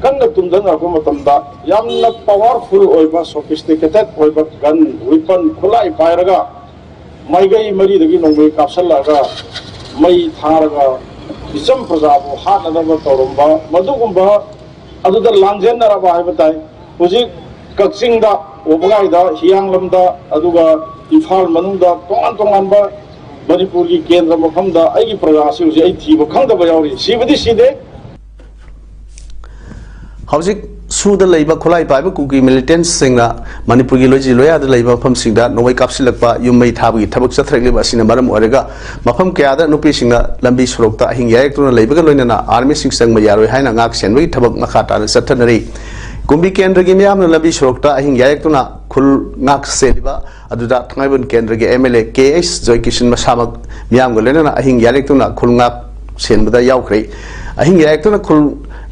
ꯀꯟꯅ ꯇꯨꯝꯊꯅꯔꯛꯄ ꯃꯇꯝꯗ ꯌꯥꯝꯅ powerful ꯑꯣꯏꯕ, sophisticated ꯑꯣꯏꯕ gun, weapon, ꯈꯨꯠꯂꯥꯏ ꯄꯥꯏꯔꯒ ꯃꯥꯏꯀꯩ ꯃꯔꯤꯗꯒꯤ ꯅꯣꯡꯃꯩ ꯀꯥꯞꯁꯤꯜꯂꯛꯑꯒ ꯃꯩ ꯊꯥꯔꯒ ꯏꯆꯝ ꯄ꯭ꯔꯖꯥꯕꯨ ꯍꯥꯠꯅꯅꯕ ꯇꯧꯔꯝꯕ, ꯃꯗꯨꯒꯨꯝꯕ ꯑꯗꯨꯗ ꯂꯥꯡꯖꯦꯟꯅꯔꯕ ꯍꯥꯏꯕ ꯇꯥꯏ꯫ ꯍꯧꯖꯤꯛ ꯀꯛꯆꯤꯡꯗ, ꯋꯥꯕꯒꯥꯏꯗ, ꯍꯤꯌꯥꯡꯂꯝꯗ, ꯑꯗꯨꯒ ꯏꯝꯐꯥꯜ ꯃꯅꯨꯡꯗ ꯇꯣꯉꯥꯟ ꯇꯣꯉꯥꯟꯕ ꯃꯅꯤꯄꯨꯔꯒꯤ ꯀꯦꯟꯗ꯭ꯔ ꯃꯐꯝꯗ ꯑꯩꯒꯤ ꯄ꯭ꯔꯖꯥꯁꯤ ꯍꯧꯖꯤꯛ ꯑꯩ ꯊꯤꯕ ꯈꯪꯗꯕ ꯌꯥꯎꯔꯤ꯫ ꯁꯤꯕꯗꯤ ꯁꯤꯗꯦ꯫ ꯍꯧꯖꯤꯛ ꯁꯨꯗ ꯂꯩꯕ ꯈꯨꯠꯂꯥꯏ ꯄꯥꯏꯕ ꯀꯨꯀꯤ ꯃꯤꯂꯤꯇꯦꯟꯁꯁꯤꯡꯅ ꯃꯅꯤꯄꯨꯔꯒꯤ ꯂꯣꯏꯖꯤ ꯂꯣꯌꯥꯗ ꯂꯩꯕ ꯃꯐꯝꯁꯤꯡꯗ ꯅꯣꯡꯃꯩ ꯀꯥꯞꯁꯤꯜꯂꯛꯄ, ꯌꯨꯝ ꯃꯩ ꯊꯥꯕꯒꯤ ꯊꯕꯛ ꯆꯠꯊꯔꯛꯂꯤꯕ ꯑꯁꯤꯅ ꯃꯔꯝ ꯑꯣꯏꯔꯒ ꯃꯐꯝ ꯀꯌꯥꯗ ꯅꯨꯄꯤꯁꯤꯡꯅ ꯂꯝꯕꯤ ꯁꯣꯔꯣꯛꯇ ꯑꯍꯤꯡ ꯌꯥꯏꯔꯛꯇꯨꯅ ꯂꯩꯕꯒ ꯂꯣꯏꯅꯅ ꯑꯥꯔꯃꯤꯁꯤꯡ ꯆꯪꯕ ꯌꯥꯔꯣꯏ ꯍꯥꯏꯅ ꯉꯥꯛ ꯁꯦꯟꯕꯒꯤ ꯊꯕꯛ ꯃꯈꯥ ꯇꯥꯅ ꯆꯠꯊꯅꯔꯤ꯫ ꯀꯨꯝꯕꯤ ꯀꯦꯟꯗ꯭ꯔꯒꯤ ꯃꯤꯌꯥꯝꯅ ꯂꯝꯕꯤ ꯁꯣꯔꯣꯛꯇ ꯑꯍꯤꯡ ꯌꯥꯏꯔꯛꯇꯨꯅ ꯈꯨꯜ ꯉꯥꯛ ꯁꯦꯜꯂꯤꯕ ꯑꯗꯨꯗ ꯊꯥꯡꯃꯩꯕꯟ ꯀꯦꯟꯗ꯭ꯔꯒꯤ M L A K H Joykishan ꯃꯁꯥꯃꯛ ꯃꯤꯌꯥꯝꯒ ꯂꯣꯏꯅꯅ ꯑꯍꯤꯡ ꯌꯥꯏꯔꯛꯇꯨꯅ ꯈꯨꯜ ꯉꯥꯛ ꯁꯦꯟꯕꯗ ꯌꯥꯎꯈ꯭ꯔꯦ꯫ ꯑꯍꯤꯡ ꯌꯥꯏꯔꯛꯇꯨꯅ ꯈꯨꯜ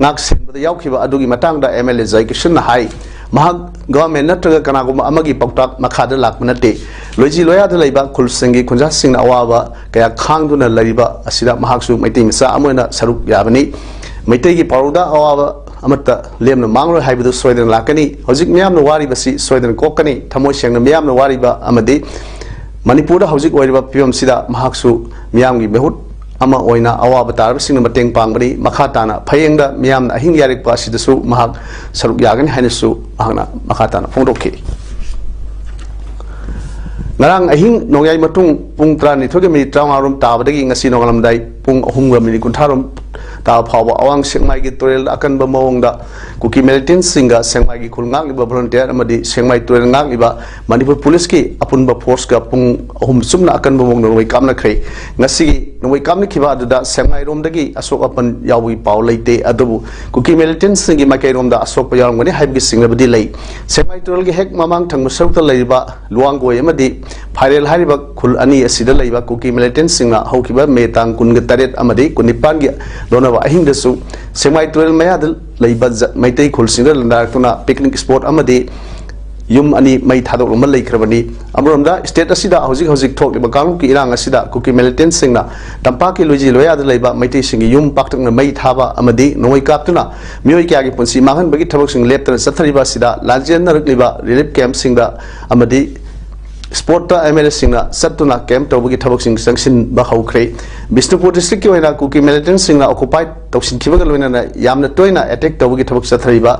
ꯉꯥꯛ ꯁꯦꯟꯕꯗ ꯌꯥꯎꯈꯤꯕ ꯑꯗꯨꯒꯤ ꯃꯇꯥꯡꯗ ꯑꯦꯝ ꯑꯦꯜ ꯑꯦ ꯖꯣꯏꯀꯤꯁꯟꯅ ꯍꯥꯏ, ꯃꯍꯥꯛ ꯒꯚꯔꯟꯃꯦꯟ ꯅꯠꯇ꯭ꯔꯒ ꯀꯅꯥꯒꯨꯝꯕ ꯑꯃꯒꯤ ꯄꯥꯎꯇꯥꯛ ꯃꯈꯥꯗ ꯂꯥꯛꯄ ꯅꯠꯇꯦ꯫ ꯂꯣꯏꯖꯤ ꯂꯣꯌꯥꯗ ꯂꯩꯕ ꯈꯨꯜꯁꯤꯡꯒꯤ ꯈꯨꯟꯖꯥꯁꯤꯡꯅ ꯑꯋꯥꯕ ꯀꯌꯥ ꯈꯥꯡꯗꯨꯅ ꯂꯩꯔꯤꯕ ꯑꯁꯤꯗ ꯃꯍꯥꯛꯁꯨ ꯃꯩꯇꯩ ꯃꯆꯥ ꯑꯃ ꯑꯣꯏꯅ ꯁꯔꯨꯛ ꯌꯥꯕꯅꯤ꯫ ꯃꯩꯇꯩꯒꯤ ꯄꯥꯎꯔꯧꯗ ꯑꯋꯥꯕ ꯑꯃꯠꯇ ꯂꯦꯝꯅ ꯃꯥꯡꯂꯣꯏ ꯍꯥꯏꯕꯗꯨ ꯁꯣꯏꯗꯅ ꯂꯥꯛꯀꯅꯤ꯫ ꯍꯧꯖꯤꯛ ꯃꯤꯌꯥꯝꯅ ꯋꯥꯔꯤꯕꯁꯤ ꯁꯣꯏꯗꯅ ꯀꯣꯛꯀꯅꯤ꯫ ꯊꯃꯣꯏ ꯁꯦꯡꯅ ꯃꯤꯌꯥꯝꯅ ꯋꯥꯔꯤꯕ ꯑꯃꯗꯤ ꯃꯅꯤꯄꯨꯔꯗ ꯍꯧꯖꯤꯛ ꯑꯣꯏꯔꯤꯕ ꯐꯤꯕꯝꯁꯤꯗ ꯃꯍꯥꯛꯁꯨ ꯃꯤꯌꯥꯝꯒꯤ ꯃꯤꯍꯨꯠ ꯑꯃ ꯑꯣꯏꯅ ꯑꯋꯥꯕ ꯇꯥꯔꯕꯁꯤꯡꯅ ꯃꯇꯦꯡ ꯄꯥꯡꯕꯅꯤ꯫ ꯃꯈꯥ ꯇꯥꯅ ꯐꯌꯦꯡꯗ ꯃꯤꯌꯥꯝꯅ ꯑꯍꯤꯡ ꯌꯥꯔꯦꯛꯄ ꯑꯁꯤꯗꯁꯨ ꯃꯍꯥꯛ ꯁꯔꯨꯛ ꯌꯥꯒꯅꯤ ꯍꯥꯏꯅꯁꯨ ꯃꯍꯥꯛꯅ ꯃꯈꯥ ꯇꯥꯅ ꯐꯣꯡꯗꯣꯛꯈꯤ꯫ ꯉꯔꯥꯡ ꯑꯍꯤꯡ ꯅꯣꯡꯌꯥꯏ ꯃꯇꯨꯡ ꯄꯨꯡ ꯇꯔꯥꯅꯤꯊꯣꯏꯒ ꯃꯤꯅꯤꯠ ꯇꯔꯥꯃꯉꯥꯔꯣꯝ ꯇꯥꯕꯗꯒꯤ ꯉꯁꯤ ꯅꯣꯡꯉꯥꯜꯂꯝꯗꯥꯏ ꯄꯨꯡ ꯑꯍꯨꯝꯒ ꯃꯤꯅꯤꯠ ꯀꯨꯟꯊ꯭ꯔꯥꯔꯣꯝ ꯇꯥꯕ ꯐꯥꯎꯕ ꯑꯋꯥꯡ ꯁꯦꯛꯃꯥꯏꯒꯤ ꯇꯨꯔꯦꯜꯗ ꯑꯀꯟꯕ ꯃꯑꯣꯡꯗ ꯀꯨꯀꯤ ꯃꯤꯂꯤꯇꯦꯟꯁꯤꯡꯒ ꯁꯦꯛꯃꯥꯏꯒꯤ ꯈꯨꯜ ꯉꯥꯛꯂꯤꯕ ꯚꯣꯂꯨꯟꯇꯤꯌꯔ ꯑꯃꯗꯤ ꯁꯦꯛꯃꯥꯏ ꯇꯨꯔꯦꯜ ꯉꯥꯛꯂꯤꯕ ꯃꯅꯤꯄꯨꯔ ꯄꯨꯂꯤꯁꯀꯤ ꯑꯄꯨꯟꯕ ꯐꯣꯔꯁꯀ ꯄꯨꯡ ꯑꯍꯨꯝ ꯆꯨꯞꯅ ꯑꯀꯟꯕ ꯃꯑꯣꯡꯗ ꯅꯣꯡꯃꯩ ꯀꯥꯞꯅꯈ꯭ꯔꯦ꯫ ꯉꯁꯤꯒꯤ ꯅꯣꯡꯃꯩ ꯀꯥꯞꯅꯈꯤꯕ ꯑꯗꯨꯗ ꯁꯦꯛꯃꯥꯏꯔꯣꯝꯗꯒꯤ ꯑꯁꯣꯛ ꯑꯄꯟ ꯌꯥꯎꯕꯒꯤ ꯄꯥꯎ ꯂꯩꯇꯦ, ꯑꯗꯨꯕꯨ ꯀꯨꯀꯤ ꯃꯤꯂꯤꯇꯦꯟꯁꯤꯡꯒꯤ ꯃꯥꯏꯀꯩꯔꯣꯝꯗ ꯑꯁꯣꯛꯄ ꯌꯥꯎꯔꯝꯒꯅꯤ ꯍꯥꯏꯕꯒꯤ ꯆꯤꯡꯅꯕꯗꯤ ꯂꯩ꯫ ꯁꯦꯛꯃꯥꯏ ꯇꯨꯔꯦꯜꯒꯤ ꯍꯦꯛ ꯃꯃꯥꯡ ꯊꯪꯕ ꯁꯔꯨꯛꯇ ꯂꯩꯔꯤꯕ ꯂꯨꯋꯥꯡꯒꯣꯏ ꯑꯃꯗꯤ ꯐꯥꯏꯔꯦꯜ ꯍꯥꯏꯔꯤꯕ ꯈꯨꯜ ꯑꯅꯤ ꯑꯁꯤꯗ ꯂꯩꯕ ꯀꯨꯀꯤ ꯃꯤꯂꯤꯇꯦꯟꯁꯤꯡꯅ ꯍꯧꯈꯤꯕ ꯃꯦ ꯇꯥꯡ ꯀꯨꯟꯒ ꯇꯔꯦꯠ ꯑꯃꯗꯤ ꯀꯨꯟꯅꯤꯄꯥꯟꯒꯤ ꯂꯣꯟꯅꯕ ꯑꯍꯤꯡꯗꯁꯨ ꯁꯦꯛꯃꯥꯏ ꯇꯨꯔꯦꯜ ꯃꯌꯥꯗ ꯂꯩꯕ ꯖ-, ꯃꯩꯇꯩ ꯈꯨꯜꯁꯤꯡꯗ ꯂꯥꯟꯗꯥꯔꯛꯇꯨꯅ ꯄꯤꯛꯅꯤꯛ ꯁ꯭ꯄꯣꯠ ꯑꯃꯗꯤ ꯌꯨꯝ ꯑꯅꯤ ꯃꯩ ꯊꯥꯗꯣꯛꯂꯝꯕ ꯂꯩꯈ꯭ꯔꯕꯅꯤ꯫ ꯑꯃꯔꯣꯝꯗ, ꯁ꯭ꯇꯦꯠ ꯑꯁꯤꯗ ꯍꯧꯖꯤꯛ ꯍꯧꯖꯤꯛ ꯊꯣꯛꯂꯤꯕ ꯀꯥꯡꯂꯨꯞꯀꯤ ꯏꯔꯥꯡ ꯑꯁꯤꯗ ꯀꯨꯀꯤ ꯃꯤꯂꯤꯇꯦꯟꯁꯤꯡꯅ ꯇꯝꯄꯥꯛꯀꯤ ꯂꯣꯏꯖꯤ ꯂꯣꯌꯥꯗ ꯂꯩꯕ ꯃꯩꯇꯩꯁꯤꯡꯒꯤ ꯌꯨꯝ ꯄꯥꯛꯇꯛꯅ ꯃꯩ ꯊꯥꯕ ꯑꯃꯗꯤ ꯅꯣꯡꯃꯩ ꯀꯥꯞꯇꯨꯅ ꯃꯤꯑꯣꯏ ꯀꯌꯥꯒꯤ ꯄꯨꯟꯁꯤ ꯃꯥꯡꯍꯟꯕꯒꯤ ꯊꯕꯛꯁꯤꯡ ꯂꯦꯞꯇꯅ ꯆꯠꯊꯔꯤꯕ ꯑꯁꯤꯗ ꯂꯥꯟꯖꯦꯟꯅꯔꯛꯂꯤꯕ ꯔꯤꯂꯤꯐ ꯀꯦꯝꯞꯁꯤꯡꯗ ꯑꯃꯗꯤ ꯁ꯭ꯄꯣꯠꯇ ꯑꯦꯝ ꯑꯦꯜ ꯑꯦꯁꯤꯡꯅ ꯆꯠꯇꯨꯅ ꯀꯦꯝꯞ ꯇꯧꯕꯒꯤ ꯊꯕꯛꯁꯤꯡ ꯆꯪꯁꯤꯟꯕ ꯍꯧꯈ꯭ꯔꯦ꯫ ꯕꯤꯁꯅꯨꯄꯨꯔ ꯗꯤꯁꯇ꯭ꯔꯤꯛꯀꯤ ꯑꯣꯏꯅ ꯀꯨꯀꯤ ꯃꯤꯂꯤꯇꯦꯟꯁꯤꯡꯅ ꯑꯣꯀꯨꯄꯥꯏ ꯇꯧꯁꯤꯟꯈꯤꯕꯒ ꯂꯣꯏꯅꯅ ꯌꯥꯝꯅ ꯇꯣꯏꯅ ꯑꯦꯇꯦꯛ ꯇꯧꯕꯒꯤ ꯊꯕꯛ ꯆꯠꯊꯔꯤꯕ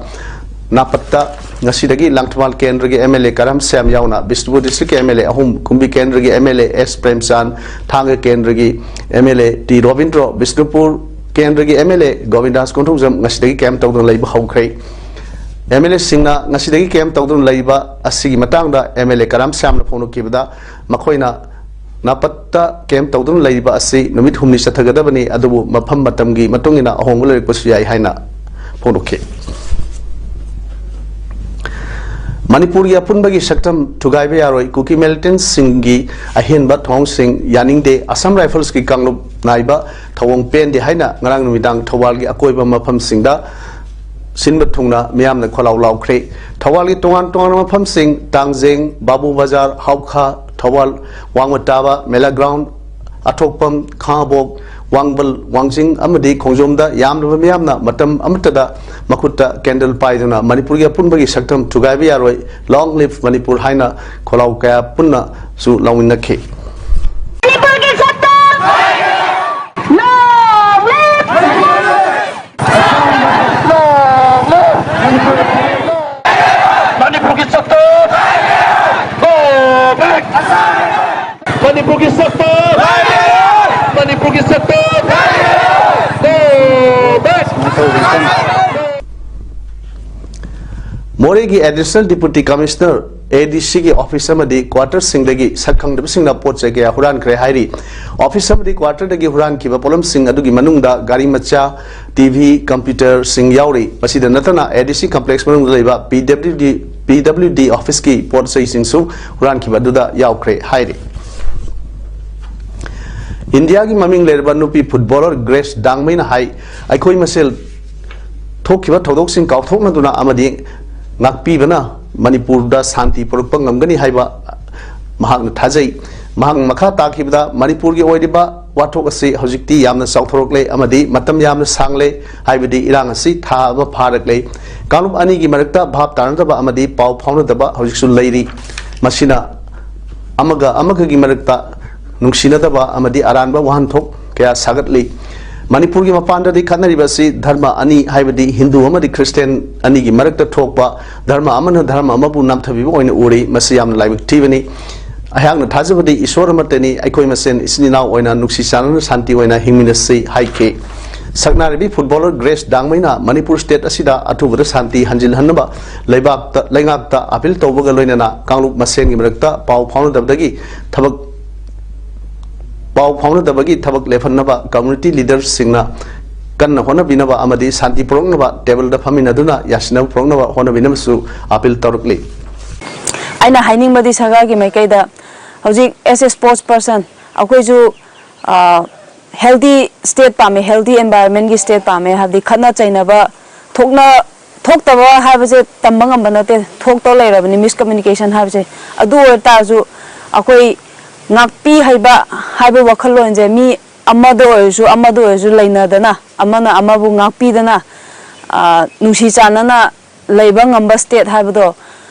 ꯅꯥꯄꯠꯇ ꯉꯁꯤꯗꯒꯤ ꯂꯥꯡꯊꯕꯥꯜ ꯀꯦꯟꯗ꯭ꯔꯒꯤ ꯑꯦꯝ ꯑꯦꯜ ꯑꯦ ꯀꯔꯝ ꯁ꯭ꯌꯥꯝ ꯌꯥꯎꯅ ꯕꯤꯁꯅꯨꯄꯨꯔ ꯗꯤꯁꯇ꯭ꯔꯤꯛꯀꯤ ꯑꯦꯝ ꯑꯦꯜ ꯑꯦ ꯑꯍꯨꯝ, ꯀꯨꯝꯕꯤ ꯀꯦꯟꯗ꯭ꯔꯒꯤ M L A S Premchand, Thanga ꯀꯦꯟꯗ꯭ꯔꯒꯤ M L A T Robindro, Bishnupur ꯀꯦꯟꯗ꯭ꯔꯒꯤ ꯑꯦꯝ ꯑꯦꯜ ꯑꯦ ꯒꯣꯕꯤꯟꯗꯥꯁ ꯀꯣꯟꯊꯧꯖꯝ ꯉꯁꯤꯗꯒꯤ ꯀꯦꯝꯞ ꯇꯧꯗꯨꯅ ꯂꯩꯕ ꯍꯧꯈ꯭ꯔꯦ꯫ ꯑꯦꯝ ꯑꯦꯜ ꯑꯦꯁꯤꯡꯅ ꯉꯁꯤꯗꯒꯤ ꯀꯦꯝ ꯇꯧꯗꯨꯅ ꯂꯩꯔꯤꯕ ꯑꯁꯤꯒꯤ ꯃꯇꯥꯡꯗ ꯑꯦꯝ ꯑꯦꯜ ꯑꯦ ꯀꯔꯥꯝ ꯁ꯭ꯌꯥꯝꯅ ꯐꯣꯡꯗꯣꯛꯈꯤꯕꯗ, ꯃꯈꯣꯏꯅ ꯅꯥꯄꯠꯇ ꯀꯦꯝ ꯇꯧꯗꯨꯅ ꯂꯩꯔꯤꯕ ꯑꯁꯤ ꯅꯨꯃꯤꯠ ꯍꯨꯝꯅꯤ ꯆꯠꯊꯒꯗꯕꯅꯤ, ꯑꯗꯨꯕꯨ ꯃꯐꯝ ꯃꯇꯝꯒꯤ ꯃꯇꯨꯡ ꯏꯟꯅ ꯑꯍꯣꯡꯕ ꯂꯩꯔꯛꯄꯁꯨ ꯌꯥꯏ ꯍꯥꯏꯅ ꯐꯣꯡꯗꯣꯛꯈꯤ꯫ ꯃꯅꯤꯄꯨꯔꯒꯤ ꯑꯄꯨꯟꯕꯒꯤ ꯁꯛꯇꯝ ꯊꯨꯒꯥꯏꯕ ꯌꯥꯔꯣꯏ, ꯀꯨꯀꯤ ꯃꯤꯂꯤꯇꯦꯟꯠꯁꯤꯡꯒꯤ ꯑꯍꯦꯟꯕ ꯊꯧꯑꯣꯡꯁꯤꯡ ꯌꯥꯅꯤꯡꯗꯦ, ꯑꯁꯥꯝ ꯔꯥꯏꯐꯜꯁꯀꯤ ꯀꯥꯡꯂꯨꯞ ꯅꯥꯏꯕ ꯊꯧꯑꯣꯡ ꯄꯦꯟꯗꯦ ꯍꯥꯏꯅ ꯉꯔꯥꯡ ꯅꯨꯃꯤꯗꯥꯡ ꯊꯧꯕꯥꯜꯒꯤ ꯑꯀꯣꯏꯕ ꯃꯐꯝꯁꯤꯡꯗ ꯁꯤꯟꯕ ꯊꯨꯡꯅ ꯃꯤꯌꯥꯝꯅ ꯈꯣꯜꯂꯥꯎ ꯂꯥꯎꯈ꯭ꯔꯦ꯫ ꯊꯧꯕꯥꯜꯒꯤ ꯇꯣꯉꯥꯟ ꯇꯣꯉꯥꯟꯕ ꯃꯐꯝꯁꯤꯡ, ꯇꯥꯡꯖꯦꯡ, ꯕꯥꯕꯨ ꯕꯖꯥꯔ, ꯍꯥꯎꯈꯥ, ꯊꯧꯕꯥꯜ ꯋꯥꯡꯃ ꯇꯥꯕ, ꯃꯦꯂꯥ ꯒ꯭ꯔꯥꯎꯟ, ꯑꯊꯣꯛꯄꯝ, ꯈꯥꯉꯕꯣꯛ, ꯋꯥꯡꯕꯜ, ꯋꯥꯡꯖꯤꯡ ꯑꯃꯗꯤ ꯈꯣꯡꯖꯣꯝꯗ ꯌꯥꯝꯂꯕ ꯃꯤꯌꯥꯝꯅ ꯃꯇꯝ ꯑꯃꯠꯇꯗ ꯃꯈꯨꯠꯇ ꯀꯦꯟꯗꯜ ꯄꯥꯏꯗꯨꯅ ꯃꯅꯤꯄꯨꯔꯒꯤ ꯑꯄꯨꯟꯕꯒꯤ ꯁꯛꯇꯝ ꯊꯨꯒꯥꯏꯕ ꯌꯥꯔꯣꯏ, Long live ꯃꯅꯤꯄꯨꯔ ꯍꯥꯏꯅ ꯈꯣꯜꯂꯥꯎ ꯀꯌꯥ ꯄꯨꯟꯅꯁꯨ ꯂꯥꯎꯃꯤꯟꯅꯈꯤ꯫ ꯃꯅꯤꯄꯨꯔꯒꯤ ꯁꯛꯇꯝ! Long live! ꯃꯅꯤꯄꯨꯔꯒꯤ ꯁꯛꯇꯝ! Go back! ꯃꯅꯤꯄꯨꯔꯒꯤ ꯁꯛꯇꯝ! ꯃꯅꯤꯄꯨꯔꯒꯤ ꯁꯛꯇꯝ! Go back! ꯃꯣꯔꯦꯒꯤ Additional Deputy Commissioner, ꯑꯦ ꯗꯤ ꯁꯤꯒꯤ ꯑꯣꯐꯤꯁ ꯑꯃꯗꯤ ꯀ꯭ꯋꯥꯇꯔꯁꯤꯡꯗꯒꯤ ꯁꯛꯈꯪꯗꯕꯁꯤꯡꯅ ꯄꯣꯠ ꯆꯩ ꯀꯌꯥ ꯍꯨꯔꯥꯟꯈ꯭ꯔꯦ ꯍꯥꯏꯔꯤ꯫ ꯑꯣꯐꯤꯁ ꯑꯃꯗꯤ ꯀ꯭ꯋꯥꯇꯔꯗꯒꯤ ꯍꯨꯔꯥꯟꯈꯤꯕ ꯄꯣꯠꯂꯝꯁꯤꯡ ꯑꯗꯨꯒꯤ ꯃꯅꯨꯡꯗ ꯒꯥꯔꯤ ꯃꯆꯥ, ꯇꯤ ꯚꯤ, ꯀꯝꯄ꯭ꯌꯨꯇꯔꯁꯤꯡ ꯌꯥꯎꯔꯤ꯫ ꯃꯁꯤꯗ ꯅꯠꯇꯅ ꯑꯦ ꯗꯤ ꯁꯤ ꯀꯝꯄ꯭ꯂꯦꯛꯁ ꯃꯅꯨꯡꯗ ꯂꯩꯕ ꯄꯤ ꯗꯕ꯭ꯂꯤꯎ ꯗꯤ, ꯄꯤ ꯗꯕ꯭ꯂꯤꯎ ꯗꯤ ꯑꯣꯐꯤꯁꯀꯤ ꯄꯣꯠ ꯆꯩꯁꯤꯡꯁꯨ ꯍꯨꯔꯥꯟꯈꯤꯕ ꯑꯗꯨꯗ ꯌꯥꯎꯈ꯭ꯔꯦ ꯍꯥꯏꯔꯤ꯫ ꯏꯟꯗꯤꯌꯥꯒꯤ ꯃꯃꯤꯡ ꯂꯩꯔꯕ ꯅꯨꯄꯤ ꯐꯨꯠꯕꯣꯂꯔ ꯒ꯭ꯔꯦꯁ ꯗꯥꯡꯃꯩꯅ ꯍꯥꯏ, ꯑꯩꯈꯣꯏ ꯃꯁꯦꯜ ꯊꯣꯛꯈꯤꯕ ꯊꯧꯗꯣꯛꯁꯤꯡ ꯀꯥꯎꯊꯣꯛꯅꯗꯨꯅ ꯑꯃꯗꯤ ꯉꯥꯛꯄꯤꯕꯅ ꯃꯅꯤꯄꯨꯔꯗ ꯁꯥꯟꯇꯤ ꯄꯨꯔꯛꯄ ꯉꯝꯒꯅꯤ ꯍꯥꯏꯕ ꯃꯍꯥꯛꯅ ꯊꯥꯖꯩ꯫ ꯃꯍꯥꯛꯅ ꯃꯈꯥ ꯇꯥꯈꯤꯕꯗ, ꯃꯅꯤꯄꯨꯔꯒꯤ ꯑꯣꯏꯔꯤꯕ ꯋꯥꯊꯣꯛ ꯑꯁꯤ ꯍꯧꯖꯤꯛꯇꯤ ꯌꯥꯝꯅ ꯆꯥꯎꯊꯣꯔꯛꯂꯦ ꯑꯃꯗꯤ ꯃꯇꯝ ꯌꯥꯝꯅ ꯁꯥꯡꯂꯦ, ꯍꯥꯏꯕꯗꯤ ꯏꯔꯥꯡ ꯑꯁꯤ ꯊꯥ ꯑꯃ ꯐꯥꯔꯛꯂꯦ꯫ ꯀꯥꯡꯂꯨꯞ ꯑꯅꯤꯒꯤ ꯃꯔꯛꯇ ꯚꯥꯞ ꯇꯥꯅꯗꯕ ꯑꯃꯗꯤ ꯄꯥꯎ ꯐꯥꯎꯅꯗꯕ ꯍꯧꯖꯤꯛꯁꯨ ꯂꯩꯔꯤ꯫ ꯃꯁꯤꯅ ꯑꯃꯒ ꯑꯃꯒꯒꯤ ꯃꯔꯛꯇ ꯅꯨꯡꯁꯤꯅꯗꯕ ꯑꯃꯗꯤ ꯑꯔꯥꯟꯕ ꯋꯥꯍꯟꯊꯣꯛ ꯀꯌꯥ ꯁꯥꯒꯠꯂꯤ꯫ ꯃꯅꯤꯄꯨꯔꯒꯤ ꯃꯄꯥꯟꯗꯗꯤ ꯈꯠꯅꯔꯤꯕ ꯑꯁꯤ ꯙꯔꯃ ꯑꯅꯤ, ꯍꯥꯏꯕꯗꯤ ꯍꯤꯟꯗꯨ ꯑꯃꯗꯤ ꯈ꯭ꯔꯤꯁꯇꯤꯌꯥꯟ ꯑꯅꯤꯒꯤ ꯃꯔꯛꯇ ꯊꯣꯛꯄ, ꯙꯔꯃ ꯑꯃꯅ ꯙꯔꯃ ꯑꯃꯕꯨ ꯅꯝꯊꯕꯤꯕ ꯑꯣꯏꯅ ꯎꯔꯤ꯫ ꯃꯁꯤ ꯌꯥꯝꯅ ꯂꯥꯏꯕꯛ ꯊꯤꯕꯅꯤ꯫ ꯑꯩꯍꯥꯛꯅ ꯊꯥꯖꯕꯗꯤ ꯏꯁꯣꯔ ꯑꯃꯠꯇꯅꯤ, ꯑꯩꯈꯣꯏ ꯃꯁꯦꯟ ꯏꯆꯤꯟ ꯏꯅꯥꯎ ꯑꯣꯏꯅ ꯅꯨꯡꯁꯤ ꯆꯥꯟꯅꯅ ꯁꯥꯟꯇꯤ ꯑꯣꯏꯅ ꯍꯤꯡꯃꯤꯟꯅꯁꯤ ꯍꯥꯏꯈꯤ꯫ ꯁꯛꯅꯥꯏꯔꯕꯤ ꯐꯨꯠꯕꯣꯂꯔ ꯒ꯭ꯔꯦꯁ ꯗꯥꯡꯃꯩꯅ ꯃꯅꯤꯄꯨꯔ ꯁ꯭ꯇꯦꯠ ꯑꯁꯤꯗ ꯑꯊꯨꯕꯗ ꯁꯥꯟꯇꯤ ꯍꯟꯖꯤꯜꯍꯟꯅꯕ ꯂꯩꯕꯥꯛꯇ, ꯂꯩꯉꯥꯛꯇ ꯑꯥꯄꯤꯜ ꯇꯧꯕꯒ ꯂꯣꯏꯅꯅ ꯀꯥꯡꯂꯨꯞ ꯃꯁꯦꯟꯒꯤ ꯃꯔꯛꯇ ꯄꯥꯎ ꯐꯥꯎꯅꯗꯕꯗꯒꯤ ꯊꯕꯛ, ꯄꯥꯎ ꯐꯥꯎꯅꯗꯕꯒꯤ ꯊꯕꯛ ꯂꯦꯞꯍꯟꯅꯕ ꯀꯝꯃ꯭ꯌꯨꯅꯤꯇꯤ ꯂꯤꯗꯔꯁꯤꯡꯅ ꯀꯟꯅ ꯍꯣꯠꯅꯕꯤꯅꯕ ꯑꯃꯗꯤ ꯁꯥꯟꯇꯤ ꯄꯨꯔꯛꯅꯕ ꯇꯦꯕꯜꯗ ꯐꯝꯃꯤꯟꯅꯗꯨꯅ ꯌꯥꯁꯤꯟꯅꯕ ꯄꯨꯔꯛꯅꯕ ꯍꯣꯠꯅꯕꯤꯅꯕꯁꯨ ꯑꯥꯄꯤꯜ ꯇꯧꯔꯛꯂꯤ꯫ ꯑꯩꯅ ꯍꯥꯏꯅꯤꯡꯕꯗꯤ ꯁꯔꯀꯥꯔꯒꯤ ꯃꯥꯏꯀꯩꯗ ꯍꯧꯖꯤꯛ as a sports person ꯑꯩꯈꯣꯏꯁꯨ healthy state ꯄꯥꯝꯃꯦ, healthy environment ꯀꯤ state ꯄꯥꯝꯃꯦ꯫ ꯍꯥꯏꯕꯗꯤ ꯈꯠꯅ ꯆꯩꯅꯕ ꯊꯣꯛꯅ ꯊꯣꯛꯇꯕ ꯍꯥꯏꯕꯁꯦ ꯇꯝꯕ ꯉꯝꯕ ꯅꯠꯇꯦ, ꯊꯣꯛꯇꯧ ꯂꯩꯔꯕꯅꯤ miscommunication ꯍꯥꯏꯕꯁꯦ꯫ ꯑꯗꯨ ꯑꯣꯏꯇꯥꯔꯁꯨ ꯑꯩꯈꯣꯏ ꯉꯥꯛꯄꯤ ꯍꯩꯕ ꯍꯥꯏꯕ ꯋꯥꯈꯜꯂꯣꯟꯁꯦ ꯃꯤ ꯑꯃꯗ ꯑꯣꯏꯔꯁꯨ ꯑꯃꯗ ꯑꯣꯏꯔꯁꯨ ꯂꯩꯅꯗꯅ ꯑꯃꯅ ꯑꯃꯕꯨ ꯉꯥꯛꯄꯤꯗꯅ ꯅꯨꯡꯁꯤ ꯆꯥꯟꯅꯅ ꯂꯩꯕ ꯉꯝꯕ state ꯍꯥꯏꯕꯗꯣ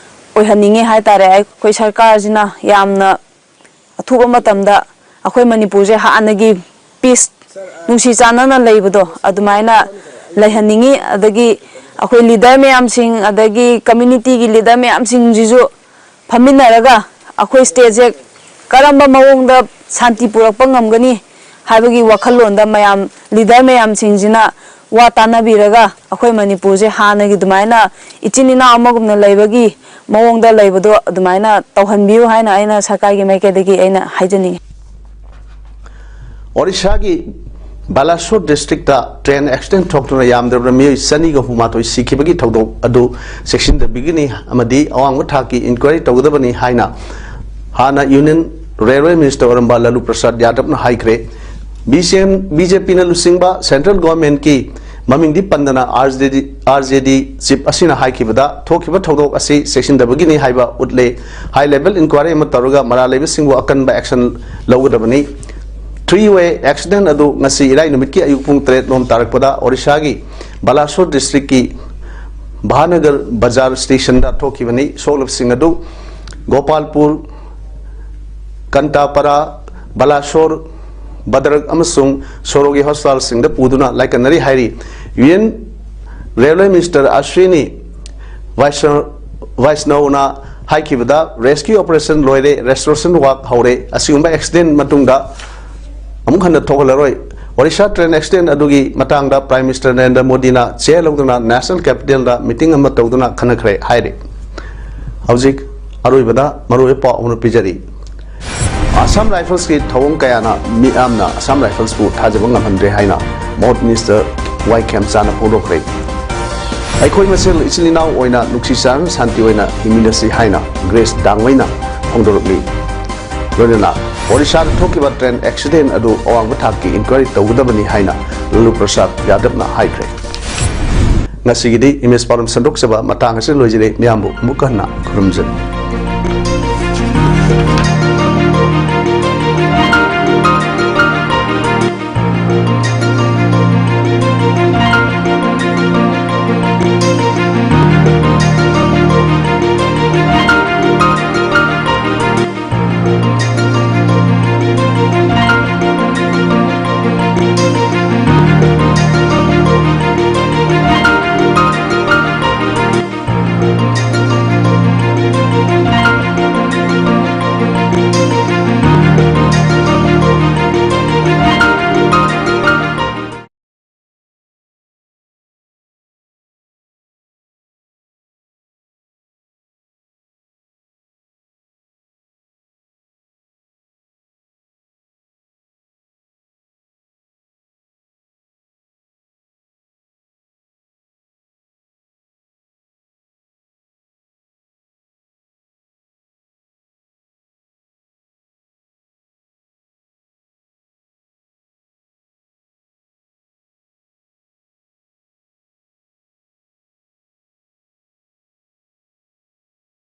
ꯑꯣꯏꯍꯟꯅꯤꯡꯉꯤ ꯍꯥꯏꯇꯥꯔꯦ꯫ ꯑꯩꯈꯣꯏ ꯁꯔꯀꯥꯔꯁꯤꯅ ꯌꯥꯝꯅ ꯑꯊꯨꯕ ꯃꯇꯝꯗ ꯑꯩꯈꯣꯏ ꯃꯅꯤꯄꯨꯔꯁꯦ ꯍꯥꯟꯅꯒꯤ peace, ꯅꯨꯡꯁꯤ ꯆꯥꯟꯅꯅ ꯂꯩꯕꯗꯣ ꯑꯗꯨꯃꯥꯏꯅ ꯂꯩꯍꯟꯅꯤꯡꯉꯤ꯫ ꯑꯗꯒꯤ ꯑꯩꯈꯣꯏ leader ꯃꯌꯥꯝꯁꯤꯡ ꯑꯗꯒꯤ community ꯒꯤ leader ꯃꯌꯥꯝꯁꯤꯡꯁꯤꯁꯨ ꯐꯝꯃꯤꯟꯅꯔꯒ ꯑꯩꯈꯣꯏ state ꯁꯦ ꯀꯔꯝꯕ ꯃꯑꯣꯡꯗ ꯁꯥꯟꯇꯤ ꯄꯨꯔꯛꯄ ꯉꯝꯒꯅꯤ ꯍꯥꯏꯕꯒꯤ ꯋꯥꯈꯜꯂꯣꯟꯗ ꯃꯌꯥꯝ leader ꯃꯌꯥꯝꯁꯤꯡꯁꯤꯅ ꯋꯥ ꯇꯥꯟꯅꯕꯤꯔꯒ ꯑꯩꯈꯣꯏ ꯃꯅꯤꯄꯨꯔꯁꯦ ꯍꯥꯟꯅꯒꯤ ꯑꯗꯨꯃꯥꯏꯅ ꯏꯆꯤꯟ ꯏꯅꯥꯎ ꯑꯃꯒꯨꯝꯅ ꯂꯩꯕꯒꯤ ꯃꯑꯣꯡꯗ ꯂꯩꯕꯗꯣ ꯑꯗꯨꯃꯥꯏꯅ ꯇꯧꯍꯟꯕꯤꯌꯨ ꯍꯥꯏꯅ ꯑꯩꯅ ꯁꯔꯀꯥꯔꯒꯤ ꯃꯥꯏꯀꯩꯗꯒꯤ ꯑꯩꯅ ꯍꯥꯏꯖꯅꯤꯡꯉꯤ꯫ ꯑꯣꯔꯤꯁꯥꯒꯤ ꯕꯥꯂꯥꯁꯣꯔ ꯗꯤꯁꯇ꯭ꯔꯤꯛꯇ train accident ꯊꯣꯛꯇꯨꯅ ꯌꯥꯝꯗ꯭ꯔꯕꯗ ꯃꯤꯑꯣꯏ ꯆꯅꯤꯒ ꯍꯨꯝꯐꯨꯃꯥꯊꯣꯏ ꯁꯤꯈꯤꯕꯒꯤ ꯊꯧꯗꯣꯛ ꯑꯗꯨ ꯆꯦꯛꯁꯤꯟꯗꯕꯒꯤꯅꯤ ꯑꯃꯗꯤ ꯑꯋꯥꯡꯕ ꯊꯥꯛꯀꯤ inquiry ꯇꯧꯒꯗꯕꯅꯤ ꯍꯥꯏꯅ ꯍꯥꯟꯅ Union Railway Minister ꯑꯣꯏꯔꯝꯕ ꯂꯂꯨ ꯄ꯭ꯔꯁꯥꯗ ꯌꯥꯗꯕꯅ ꯍꯥꯏꯈ꯭ꯔꯦ꯫ BJPꯅ ꯂꯨꯆꯤꯡꯕ central governmentꯀꯤ ꯃꯃꯤꯡꯗꯤ ꯄꯟꯗꯅ RJD, RJD chief ꯑꯁꯤꯅ ꯍꯥꯏꯈꯤꯕꯗ ꯊꯣꯛꯈꯤꯕ ꯊꯧꯗꯣꯛ ꯑꯁꯤ ꯆꯦꯛꯁꯤꯟꯗꯕꯒꯤꯅꯤ ꯍꯥꯏꯕ ꯎꯠꯂꯦ꯫ High level inquiry ꯑꯃ ꯇꯧꯔꯒ ꯃꯔꯥꯜ ꯂꯩꯕꯁꯤꯡꯕꯨ ꯑꯀꯟꯕ action ꯂꯧꯒꯗꯕꯅꯤ꯫ Three way accident ꯑꯗꯨ ꯉꯁꯤ ꯏꯔꯥꯏ ꯅꯨꯃꯤꯠꯀꯤ ꯑꯌꯨꯛ ꯄꯨꯡ ꯇꯔꯦꯠ ꯂꯣꯝ ꯇꯥꯔꯛꯄꯗ ꯑꯣꯔꯤꯁꯥꯒꯤ ꯕꯥꯂꯥꯁꯣꯔ districtꯀꯤ ꯚꯥꯅꯒꯔ ꯕꯖꯥꯔ stationꯗ ꯊꯣꯛꯈꯤꯕꯅꯤ꯫ ꯁꯣꯛꯂꯕꯁꯤꯡ ꯑꯗꯨ ꯒꯣꯄꯥꯜꯄꯨꯔ, ꯀꯟꯇꯥꯄꯥꯔꯥ, ꯕꯥꯂꯥꯁꯣꯔ, ꯕꯗ꯭ꯔꯛ ꯑꯃꯁꯨꯡ ꯁꯣꯔꯣꯒꯤ hospitalꯁꯤꯡꯗ ꯄꯨꯗꯨꯅ ꯂꯥꯏꯀꯠꯅꯔꯤ ꯍꯥꯏꯔꯤ꯫ Union Railway Minister Aswini ꯋꯥꯏꯁ꯭ꯅ-, ꯋꯥꯏꯁ꯭ꯅꯧꯅ ꯍꯥꯏꯈꯤꯕꯗ, rescue operation ꯂꯣꯏꯔꯦ, restoration work ꯍꯧꯔꯦ, ꯑꯁꯤꯒꯨꯝꯕ accident ꯃꯇꯨꯡꯗ ꯑꯃꯨꯛ ꯍꯟꯅ ꯊꯣꯛꯍꯜꯂꯔꯣꯏ꯫ ꯑꯣꯔꯤꯁꯥ ꯇ꯭ꯔꯦꯟ ꯑꯦꯛꯁꯤꯗꯦꯟ ꯑꯗꯨꯒꯤ ꯃꯇꯥꯡꯗ ꯄ꯭ꯔꯥꯏꯝ ꯃꯤꯅꯤꯁꯇꯔ ꯅꯔꯦꯟꯗ꯭ꯔ ꯃꯣꯗꯤꯅ ꯆꯦꯌꯔ ꯂꯧꯗꯨꯅ ꯅꯦꯁꯅꯦꯜ ꯀꯦꯄꯤꯇꯦꯜꯗ ꯃꯤꯇꯤꯡ ꯑꯃ ꯇꯧꯗꯨꯅ ꯈꯟꯅꯈ꯭ꯔꯦ ꯍꯥꯏꯔꯤ꯫ ꯍꯧꯖꯤꯛ ꯑꯔꯣꯏꯕꯗ ꯃꯔꯨꯑꯣꯏꯕ ꯄꯥꯎ ꯑꯃ ꯄꯤꯖꯔꯤ꯫ ꯑꯁꯥꯝ ꯔꯥꯏꯐꯜꯁꯀꯤ ꯊꯧꯑꯣꯡ ꯀꯌꯥꯅ ꯃꯤꯌꯥꯝꯅ ꯑꯁꯥꯝ ꯔꯥꯏꯐꯜꯁꯄꯨ ꯊꯥꯖꯕ ꯉꯝꯍꯟꯗ꯭ꯔꯦ ꯍꯥꯏꯅ ꯃꯣꯍꯠ ꯃꯤꯅꯤꯁꯇꯔ ꯋꯥꯏ ꯈꯦꯝꯆꯥꯅ ꯐꯣꯡꯗꯣꯛꯈ꯭ꯔꯦ꯫ ꯑꯩꯈꯣꯏ ꯃꯁꯦꯜ ꯏꯆꯤꯜ ꯏꯅꯥꯎ ꯑꯣꯏꯅ ꯅꯨꯡꯁꯤ ꯆꯥꯟꯅꯅ ꯁꯥꯟꯇꯤ ꯑꯣꯏꯅ ꯍꯤꯡꯃꯤꯟꯅꯁꯤ ꯍꯥꯏꯅ ꯒ꯭ꯔꯦꯁ ꯗꯥꯡꯃꯩꯅ ꯐꯣꯡꯗꯣꯔꯛꯂꯤ꯫ ꯂꯣꯏꯅꯅ ꯑꯣꯔꯤꯁꯥꯗ ꯊꯣꯛꯈꯤꯕ ꯇ꯭ꯔꯦꯟ ꯑꯦꯛꯁꯤꯗꯦꯟ ꯑꯗꯨ ꯑꯋꯥꯡꯕ ꯊꯥꯛꯀꯤ ꯏꯟꯀ꯭ꯋꯥꯏꯔꯤ ꯇꯧꯒꯗꯕꯅꯤ ꯍꯥꯏꯅ ꯂꯥꯂꯨ ꯄ꯭ꯔꯁꯥꯗ ꯌꯥꯗꯕꯅ ꯍꯥꯏꯈ꯭ꯔꯦ꯫ ꯉꯁꯤꯒꯤꯗꯤ ꯏꯃꯦꯖ ꯄꯥꯎꯗꯝ ꯁꯟꯗꯣꯛꯆꯕ ꯃꯇꯥꯡ ꯑꯁꯤꯗ ꯂꯣꯏꯖꯔꯦ꯫ ꯃꯤꯌꯥꯝꯕꯨ ꯑꯃꯨꯛꯀ ꯍꯟꯅ ꯈꯨꯔꯨꯝꯖꯔꯤ꯫